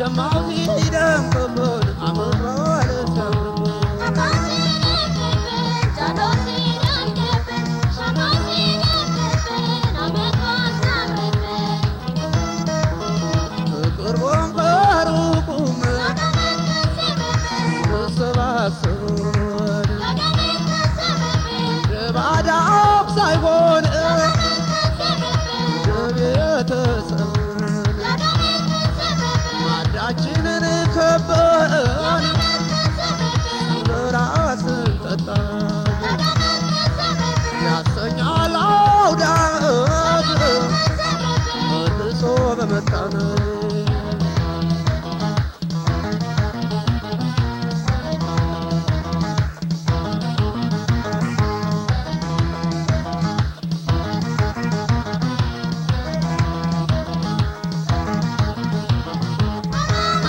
ሸማው ሲደምቅብን አመት በዓል ሲያምርብን። ከቅርቡም ከሩቁም ተሰባስበን ለባዕድ ሳይሆን ለቤተሰብ ማዕዳችንን ከበን በራስ እንጠጣ ያሰኛል አውደ ዓመት መልሶ በመጣን።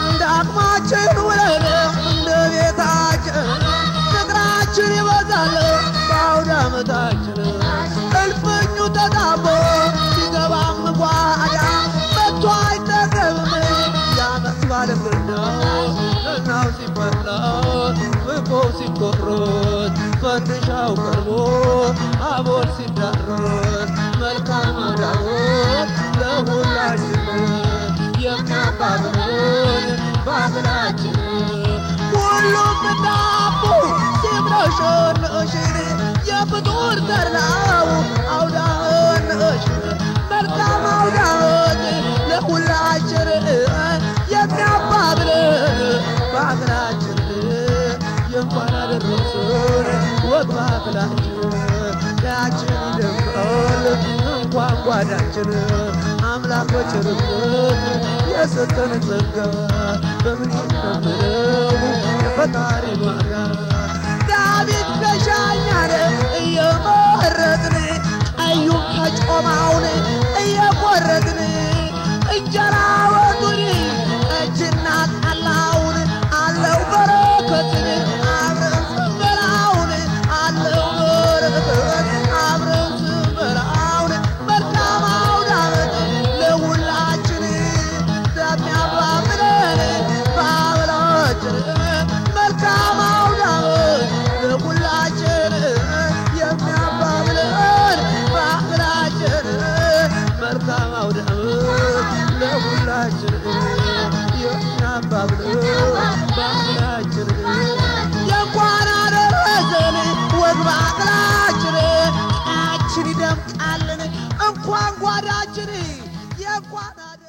እንደ አቅማችን ውለን እንደ ቤታችን ፍቅራችን ይበዛል በአውደ ዓመታችን። እልፍኙ ተጣቦ ሲገባም ጓዳ መጥቶ አይጠገብም የዓመት በዓል ግርዳው። ጠላው ሲፈላ፣ ፍቆ ሲቆረጥ፣ ፈንድሻው ቀርቦ አቦል ሲዳረስ መልካም አውደ ዓመት ለሁላችን የሚያባብለን ባህላችን። ሁሉም ዳቦ ሲምረሸነሽን የፍጡር ተድላው አውደ ዓመት። መልካም አውደ ዓመት ለሁላችን የሚያባብለን ባህላችን። የእንኳን አደረሰን ወግ ባህላችን ያችን ይደምቃል እንኳን ጓዳችን። አምላክ በቸርነት የሰጠን ጸጋ በምን ይተምነው የፈጣሪ ዋጋ። ዳዊት ከሻኛን እየመረጥን፣ ቀዩን ከጮማውን እየቆረጥን፣ እንጀራ ወጡን ጠጅና ጠላውን አለው በረከትን አብረን ስንበላውን፣ አለው በረከት አብረን ስንበላውን። መልካም አውደ ዓመት ለሁላችን የሚያባብለን ባህላችን። መልካም አውደ ዓመት ለሁላችን የሚያባብለን ባህላችን። መልካም አውደ ዓመት ለሁላችን የሚያባብለን ባህላችን። የእንኳን አደረሰን ወግ ባህላችን ቃችን ይደምቃልን እንኳን ጓዳችን የእንኳን አደ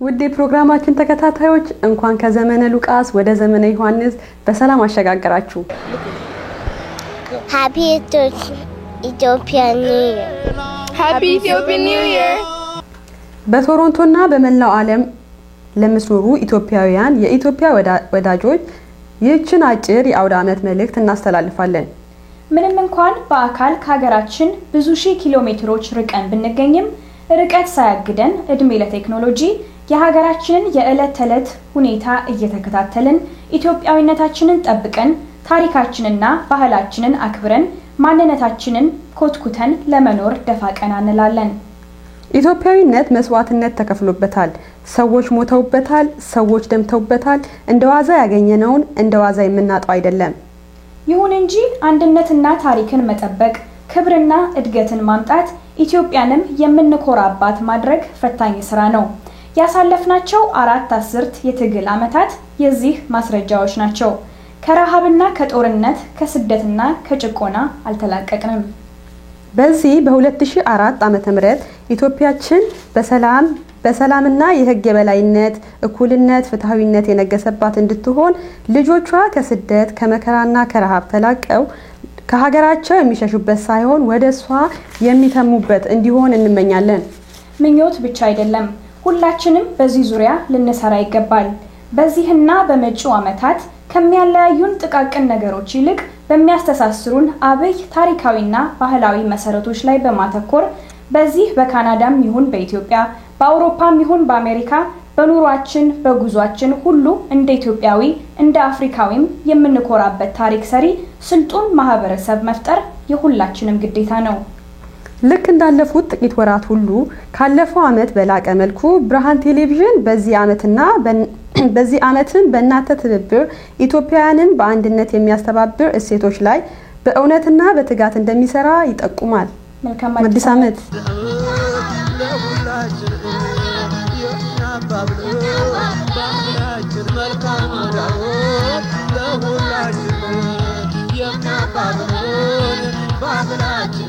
ውድ የፕሮግራማችን ተከታታዮች፣ እንኳን ከዘመነ ሉቃስ ወደ ዘመነ ዮሐንስ በሰላም አሸጋገራችሁ። Happy Ethiopian New Year. Happy Ethiopian New Year! በቶሮንቶና በመላው ዓለም ለምትኖሩ ኢትዮጵያውያን የኢትዮጵያ ወዳጆች ይህችን አጭር የአውደ ዓመት መልእክት እናስተላልፋለን። ምንም እንኳን በአካል ከሀገራችን ብዙ ሺህ ኪሎ ሜትሮች ርቀን ብንገኝም ርቀት ሳያግደን እድሜ ለቴክኖሎጂ የሀገራችንን የዕለት ተዕለት ሁኔታ እየተከታተልን፣ ኢትዮጵያዊነታችንን ጠብቀን፣ ታሪካችንና ባህላችንን አክብረን፣ ማንነታችንን ኮትኩተን ለመኖር ደፋ ቀና እንላለን። ኢትዮጵያዊነት መስዋዕትነት ተከፍሎበታል። ሰዎች ሞተውበታል። ሰዎች ደምተውበታል። እንደ ዋዛ ያገኘነውን እንደ ዋዛ የምናጣው አይደለም። ይሁን እንጂ አንድነትና ታሪክን መጠበቅ፣ ክብርና እድገትን ማምጣት፣ ኢትዮጵያንም የምንኮራባት ማድረግ ፈታኝ ስራ ነው። ያሳለፍናቸው 4 አስርት የትግል ዓመታት የዚህ ማስረጃዎች ናቸው። ከረሃብና ከጦርነት፣ ከስደትና ከጭቆና አልተላቀቅንም። በዚህ በ2004 ዓ.ም. ኢትዮጵያችን በሰላም በሰላምና የሕግ የበላይነት፣ እኩልነት፣ ፍትሐዊነት የነገሰባት እንድትሆን፣ ልጆቿ ከስደት፣ ከመከራና ከረሃብ ተላቀው ከሀገራቸው የሚሸሹበት ሳይሆን ወደ እሷ የሚተሙበት እንዲሆን እንመኛለን። ምኞት ብቻ አይደለም፣ ሁላችንም በዚህ ዙሪያ ልንሰራ ይገባል። በዚህና በመጪው ዓመታት ከሚያለያዩን ጥቃቅን ነገሮች ይልቅ በሚያስተሳስሩን አብይ ታሪካዊና ባህላዊ መሰረቶች ላይ በማተኮር በዚህ በካናዳም ይሁን በኢትዮጵያ፣ በአውሮፓም ይሁን በአሜሪካ በኑሯችን በጉዟችን ሁሉ እንደ ኢትዮጵያዊ እንደ አፍሪካዊም የምንኮራበት ታሪክ ሰሪ ስልጡን ማህበረሰብ መፍጠር የሁላችንም ግዴታ ነው። ልክ እንዳለፉት ጥቂት ወራት ሁሉ ካለፈው ዓመት በላቀ መልኩ ብርሃን ቴሌቪዥን በዚህ ዓመትና በዚህ ዓመትም በእናንተ ትብብር ኢትዮጵያውያንን በአንድነት የሚያስተባብር እሴቶች ላይ በእውነትና በትጋት እንደሚሰራ ይጠቁማል። መልካም አዲስ ዓመት። ለሁላችን የሚያባብል ባህላችን፣ መልካም አዳወት ለሁላችን የሚያባብል ባህላችን።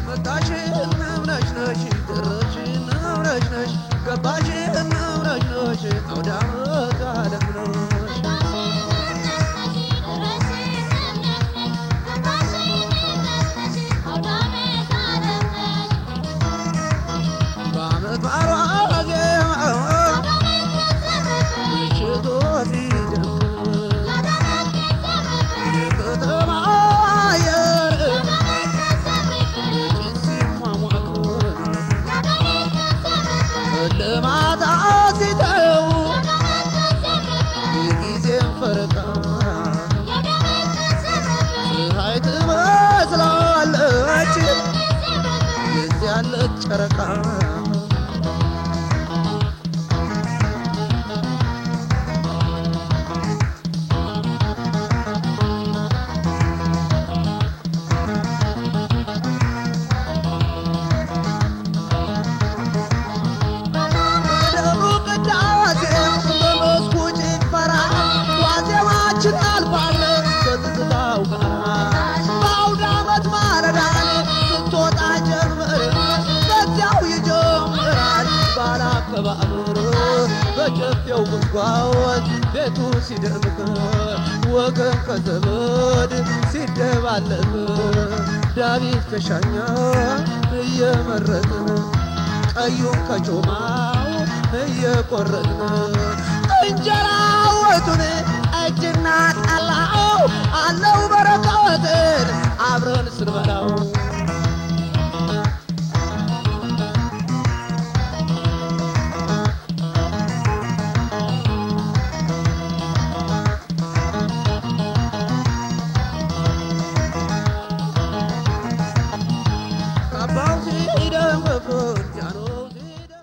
መጣሽ ነሽ ነሽ፣ ደረሽ ነሽ ነሽ፣ ገባሽ ነሽ ነሽ፣ አውደ ዓመት ዓለም ነሽ። በዓመት በዓሉ ዋዜማ ምሽቱ ሲደምቅ፣ የከተማ አየር ጭስ ሲሟሟቅ፣ ልማት ሲተው የጊዜን ፈረቃ፣ ፀሐይ ትመስላለች የዚያለች ጨረቃ። በደብሩ ቅዳሴ በመስኩ ጭፈራ ዋዜማችን አልፏል ከትዝታው ጋር። በአውደ ዓመት ማለዳ ስትወጣ ጀምር በዚያው ይጀምራል ባላከባበር፣ በጨፌው ጉዝጓዝ ቤቱ ሲደምቅ፣ ወገን ከዘመድ ሲደባለቅ፣ ዳዊት ከሻኛ እየመረጥን፣ ቀዩን ከጮማው እየቆረጥን፣ እንጀራ ወጡን ጠጅና ጠላው አለው በረከትን አብረን ስንበላው።